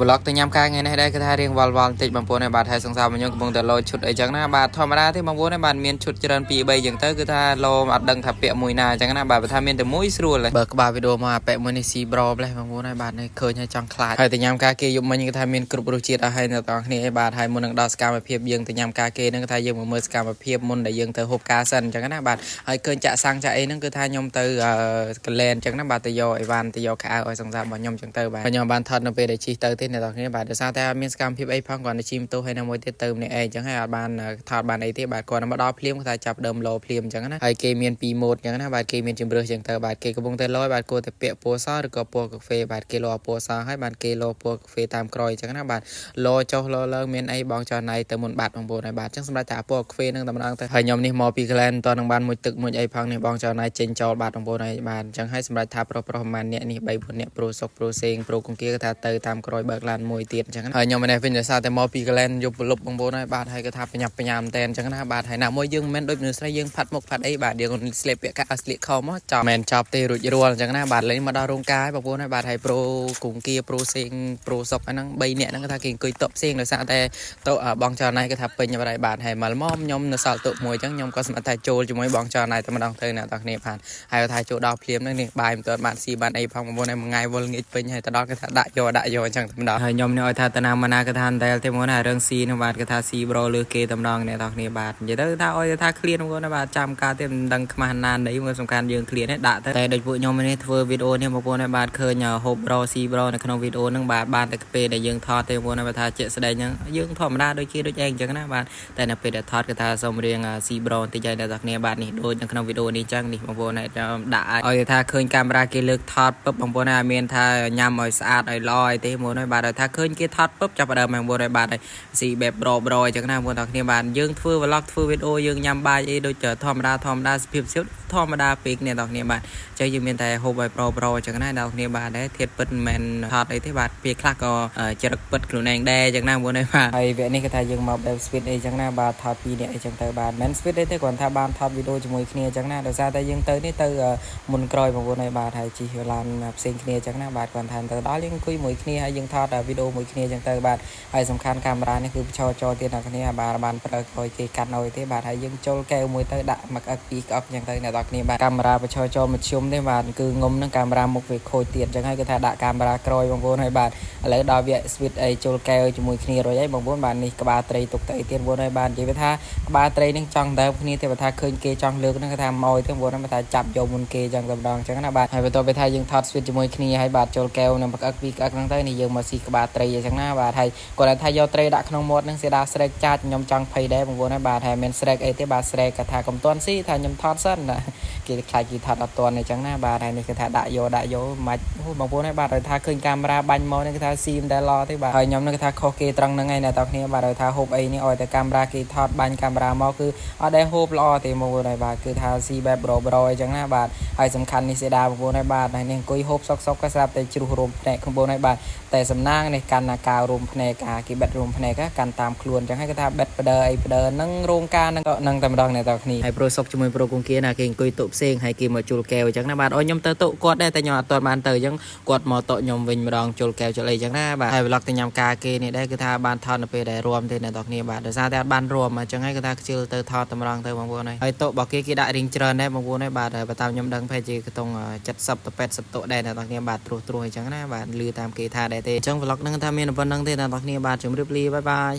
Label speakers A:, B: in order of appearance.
A: Vlog ទៅញ៉ាំការថ្ងៃនេះដែរគឺថារៀងវល់វល់បន្តិចបងប្អូនហើយបាទហើយសង្សាររបស់ខ្ញុំកំពុងតែលោឈុតអីចឹងណាបាទធម្មតាទេបងប្អូនហើយបាទមានឈុតច្រើន2 3ចឹងទៅគឺថាលោអត់ដឹងថាពាក់មួយណាចឹងណាបាទបើថាមានតែមួយស្រួលហើយបើក្បាលវីដេអូមកអាពាក់មួយនេះស៊ីប្រូផ្លេះបងប្អូនហើយបាទនេះឃើញហើយចង់ខ្លាចហើយទៅញ៉ាំការគេយប់មិញគឺថាមានគ្រប់រសជាតិអស់ហើយអ្នកទាំងគ្នាហើយបាទហើយមុននឹងដល់សកម្មភាពយើងទៅញ៉ាំការគេហ្នឹងគឺថាយើងមកមើលសកម្មភាពមុនដែលយើងទៅហូបការសិនចឹងណាបាទហើយឃើញចាក់សាំងចាក់អីហ្នឹងគឺថាខ្ញុំទៅកលែនចឹងណាបាទទៅយកអីវ៉ាន់ទៅយកខោអាវឲ្យសង្សាររបស់ខ្ញុំចឹងទៅបាទខ្ញុំបានថតនៅពេលដែលជិះទៅទេអ្នកទាំងគ្នាបាទដោយសារតែអត់មានសកម្មភាពអីផងគ្រាន់តែជិះម៉ូតូហើយនៅមួយទៀតទៅម្នាក់ឯងចឹងហើយអត់បានថតបានអីទេបាទគាត់មកដល់ភ្លាមគាត់ថាចាប់ដើមលោភ្លាមចឹងណាហើយគេមានពីរម៉ូតចឹងណាបាទគេមានជំរឿសចឹងទៅបាទគេកំពុងតែលោបាទគួរតែពាក់ពណ៌សឬក៏ពណ៌កាហ្វេបាទគេលោពណ៌សហើយបាទគេលោពណ៌កាហ្វេតាមក្រោយចឹងណាបាទលោចុះលោឡើងមានអីបងចោះណៃទៅមុនបាត់បងប្អូនហើយបាទចឹងសម្រាប់តែពណ៌កាហ្វេនឹងតែម្ដងទៅហើយខ្ញុំនេះមកពីក្លែនតនឹងបានមួយទឹកមួយអីផងនេះបងចោះណៃចេញចោលបាទបងប្អូនហើយបាទចឹងហើយសម្រាប់ថាប្រុសប្រុសប្រហែលអ្នកនេះ3 4អ្នកប្រូសុកប្រូសេងប្រូកង្គៀគាត់ថាទៅតាមក្រោយបើកឡានមួយទៀតចឹងហើយខ្ញុំម្នេះវិញដោយសារតែមកពីក្លែនយប់ប្រលប់បងប្អូនហើយបាទហើយគាត់ថាបញ្ញាប់បញ្ញាមែនតែនចឹងណាបាទហើយណាមួយយើងមិនមែនដូចមនុស្សស្រីយើងផាត់មុខផាត់អីបាទយើងស្លៀកពាក់កាស្លៀកខោមកចប់មិនចប់ទេរួចរាល់ចឹងណាបាទលេងមកដល់រោងការហើយបងប្អូនហើយបាទហើយប្រូគង្គៀប្រូសេងប្រូសុកហ្នឹង3នាក់ហ្នឹងគាត់ថាគេអង្គុយតុផ្សេងដោយសារតែតុបងចោលណៃគាត់ថាពេញបាត់ហើយបាទហើយមកល្មមខ្ញុំនៅសល់តុមួយចឹងខ្ញុំក៏សម្រាប់ថាចូលជាមួយបងចោលណៃតែម្ដងទៅអ្នកទាំងគ្នាបាទហើយថាចូលដល់ភ្លាមហ្នឹងនេះបាយមិនទាន់បានស៊ីបានអីផងបងប្អូនហើយមួយថ្ងៃវល់ងាកពេញហើយទៅដល់គាត់ថាដាក់យកដាក់យកអញ្ចឹងតែម្ដងហើយខ្ញុំនេះឲ្យថាតាណាមកណាគាត់ថាតែទេមកណារឿងស៊ីនោះបាទគាត់ថាស៊ីប្រូលើគេតែម្ដងអ្នកទាំងគ្នាបាទនិយាយទៅថាឲ្យថាឃ្លានបងប្អូនបាទចាំការទេមិនដឹងខ្មាស់ណានអីមកសំខាន់យើងឃ្លានទេដាក់ទៅតែដូចពួកខ្ញុំនេះធ្វើវីដេអូនេះបងប្អូនបាទឃើញហូបប្រូស៊ីប្រូនៅក្នុងវីដេអូហ្នឹងបាទបានតែពេលដែលយើងថតទេបងប្អូនបាទថាជាក់ស្ដែងហ្នឹងយើងធម្មតាដូចគេដូចឯងអញ្ចឹងណាបាទតែនៅពេលដែលថតគាត់ថាសុំរៀងស៊ីប្រូបន្តិចហើយអ្នកទាំងគ្នាបាទនេះដូចនៅក្នុងវីដេអូនេះអញ្ចឹងនេះបងប្អូនដាក់ឲ្យថាឃើញកាមេរ៉ាគេលើកថតពឹបបងប្អូនហើយមានថាញ៉ាំឲ្យស្អាតឲ្យល្អអីទេបងប្អូនហើយបាទថាឃើញគេថតពឹបចាប់ផ្ដើមបងប្អូនហើយបាទហើយស៊ីបែបប្រូប្រូអញ្ចឹងណាបងប្អូនទាំងគ្នាបាទយើងធ្វើ vlog ធ្វើវីដេអូយើងញ៉ាំបាយអីដូចធម្មតាធម្មតាសភាពសៀវធម្មតាពេកអ្នកទាំងគ្នាបាទអញ្ចឹងយើងមានតែហូបឲ្យប្រូប្រូអញ្ចឹងណាអ្នកទាំងគ្នាបាទដែរធៀបពិតមិនមែនថតអីទេបាទពេលខ្លះក៏ចរិតពិតខ្លួនឯងដែរអញ្ចឹងណាបងប្អូនហើយបាទហើយវគ្គនេះគេថាយើងមកបែប sweet អីចឹងណាបាទថតពីរនាក់អីចឹងទៅបាទមិន sweet អីទេគ្រាន់ថាបានថតវីដេអូជាមួយគ្នាអញ្ចឹងណាដោយសារតែយើងទៅនេះទៅមុនក្រោយបងប្អូនហើយបាទហើយជិះឡានផ្សេងគ្នាអញ្ចឹងណាបាទគ្រាន់ថាទៅដល់យើងអង្គុយមួយគ្នាហើយយើងថតវីដេអូមួយគ្នាអញ្ចឹងទៅបាទហើយសំខាន់កាមេរ៉ានេះគឺបញ្ឈរចោលទៀតអ្នកគ្នាបាទបានប្រើក្រោយគេកាត់ឲ្យទេបាទហើយយើងចូលកែវមួយទៅដាក់មកអឹកពីរក្អឹកអញ្ចឹងទៅអ្នកនរគ្នាបាទកាមេរ៉ាបញ្ឈរចោលមធ្យមទេបាទគឺងុំនឹងកាមេរ៉ាមុខវាខូចទៀតអញ្ចឹងហើយគេថាដាក់កាមេរ៉ាក្រោយបងប្អូនហើយបាទឥឡូវដល់វគ្គ switch អីចូលកែវជាមួយគ្នារួចហើយបងប្អូនបាទនេះក្បាលត្រីទុកទៅអីទៀតបងប្អូនហើយបាទនិយាយថាក្បាលត្រីនឹងចង់ដើមគ្នាទេបើថាឃើញគេចង់លើកហ្នឹងគេថាមកទេបងប្អូនបាទថាចាប់យកមុនគេចឹងតែម្ដងអញ្ចឹងណាបាទហើយបន្ទាប់ពីថាយើងថត switch ជាមួយគ្នាហើយបាទចូលកែវនឹងក្អឹកពីរក្អឹកហ្នឹងទៅនេះយើងមកស៊ីក្បាលត្រីអញ្ចឹងណាបាទហើយគាត់ថាយកត្រីដាក់ក្នុងមាត់ហ្នឹងសេដាស្រែកចាច់ខ្ញុំចង់ភ័យដែរបងប្អូនហើយបាទហើយមានស្រែកអីទេបាទស្រែកគាត់ថាកុំតន់ស៊ីថាខ្ញុំថតសិនណាគេខ្លាចគេថតអត់តន់អញ្ចឹងណាបាទហើយនេះគេថាដាក់យកដាក់យកមិនបងប្អូនហើយបាទឲ្យថាឃើញកាមេរ៉ាបាញ់មកនេះគេថាស៊ីមិនដែលល្អទេបាទហើយខ្ញុំនឹងគេថាខុសគេត្រង់ហ្នឹងឯងអ្នកតគ្នាបាទឲ្យថាហូបអីនេះឲ្យតែកាមេរ៉ាគេថតបាញ់កាមេរ៉ាមកគឺអត់ដែលហូបល្អទេមកបងប្អូនហើយបាទគឺថាស៊ីបែបប្រូប្រូអញ្ចឹងណាបាទហើយសំខាន់នេះសេដាបងប្អូនហើយបាទហើយនេះអង្គុយហូបសុកសុកក៏ស្រាប់តែជ្រុះរោមភ្នែកបងប្អូនហើយបាទតែសំណាងនេះកាន់ណាកាវរោមភ្នែកអាគេបិទរោមភ្នែកកាន់តាមខ្លួនអញ្ចឹងហើយគេថាបិទបដឺអីបដឺនឹងរោងការនឹងនឹងតែម្ដងអ្នកតគ្នាហើយប្រូសុកជាមួយប្រូគង្គៀណាគេអង្គុយតុផ្សេងហើយគេមកជុលកែវអញ្ចឹងណាបាទអូខ្ញុំទៅតុគាត់ដែរតែខ្ញុំអត់ទាន់បានទៅអញ្ចឹងគាត់មកតុខ្ញុំវិញម្ដងជុលកែវជុលអីអញ្ចឹងណាបាទហើយ vlog ទៅញ៉ាំការគេនេះដែរគឺថាបានថតនៅពេលដែលរួមទេអ្នកតគ្នាបាទដោយសារតែអត់បានរួមអញ្ចឹងហើយគឺថាខ្ជិលទៅថតតម្រង់ទៅបងប្អូនហើយតុរបស់គេគេដាក់រៀងច្រើនដែរបងប្អូនហើយបាទបើតាមខ្ញុំដឹងប្រហែលជាខ្ទង់70ទៅ80តុដែរអ្នកតគ្នាបាទត្រួសត្រួសអញ្ចឹងណាបាទលឺតាមគេថាដែរទេអញ្ចឹង vlog ហ្នឹងថាមានប៉ុណ្្នឹងទេអ្នកតគ្នាបាទជម្រាបលា bye bye.